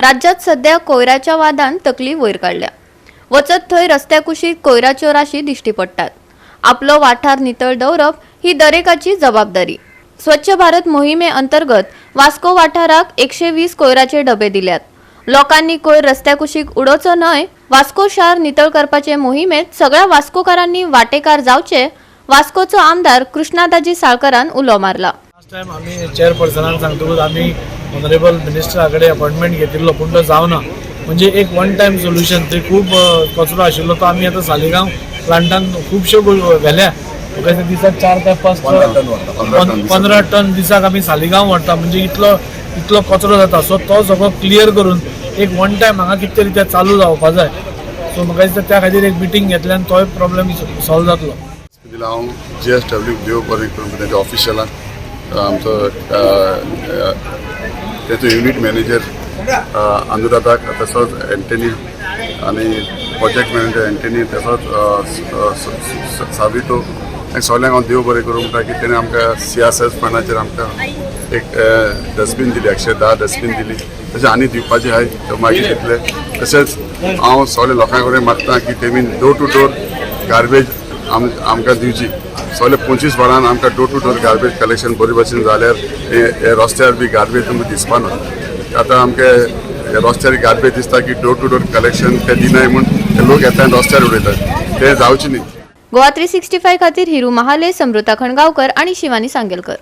राज्यात सध्या कोयराच्या वादान तकली वयर काडल्या. वचत थंय रस्त्या कुशीक कोयराच्यो राशी दिश्टी पडटात. आपलो वाठार नितळ दवरप ही दरेकाची जबाबदारी. स्वच्छ भारत मोहिमे अंतर्गत वास्को वाठाराक 120 कोयराचे डबे दिल्यात. लोकांनी कोयर रस्त्या कुशीक उडोवचो न्हय. वास्को शार नितळ करपाचे मोहिमेत सगळ्या वास्कोकारांनी वाटेकार जावचे, वास्कोचो आमदार कृष्णादाजी साळकरान उलो मारला. लास्ट टायम आमी चेअरपर्सनान सांगतकूच आमी ऑनरेबल मिनिस्टरा कडेन अपॉयंटमेंट घेतिल्लो, पूण तो जावना. म्हणजे एक वन टायम सोल्युशन. थंय खूब कचरो आशिल्लो, तो आमी आतां सालिगांव प्लांटान खुबश्यो व्हेल्या. म्हाका दिसता दिसाक 4 ते 5, 15 टन दिसाक आमी सालिगांव व्हरता. म्हणजे इतलो इतलो कचरो जाता. सो तो सगळो क्लियर करून एक वन टायम हांगा कितें तरी तें चालू जावपा जाय. सो म्हाका दिसता त्या खातीर एक मिटींग घेतल्यान तोय प्रॉब्लेम सॉल्व जातलो. दिला हांव जीएसडब्ल्यू देव बरें करून तेंच्या ऑफिशियलान आमचो तेचो युनीट मॅनेजर अनुराधाक, तसोच एंटनी आनी प्रोजेक्ट मॅनेजर एंटनी, तसोच सावितो, आनी सगल्यांक हांव देव बरें करूं म्हणटा की तेणें आमकां सीआरएस फंडाचेर आमकां एक डस्टबीन दिली, 110 डस्टबीन दिली. तशें आनी दिवपाचे आहाय, त्यो मागीर दितले. तशेंच हांव सगल्या लोकां कडेन मागता की तेमी डोर टू डोर गार्बेज आमकां दिवची. सगळे 25 वरान आमकां door to door garbage collection बरे भशेन जाल्यार हे रस्त्यार बी गार्बेज तुमकां दिसपा ना. आतां आमकां हे रस्त्यार गार्बेज दिसता की डोर टू डोर कलेक्शन ते दिनाय म्हूण ते लोक येता आनी रस्त्यार उडयतात, ते जावचे न्ही. गोवा 365 खातीर हिरू महाले, समृता खणगावकर आणि शिवानी सांगेलकर.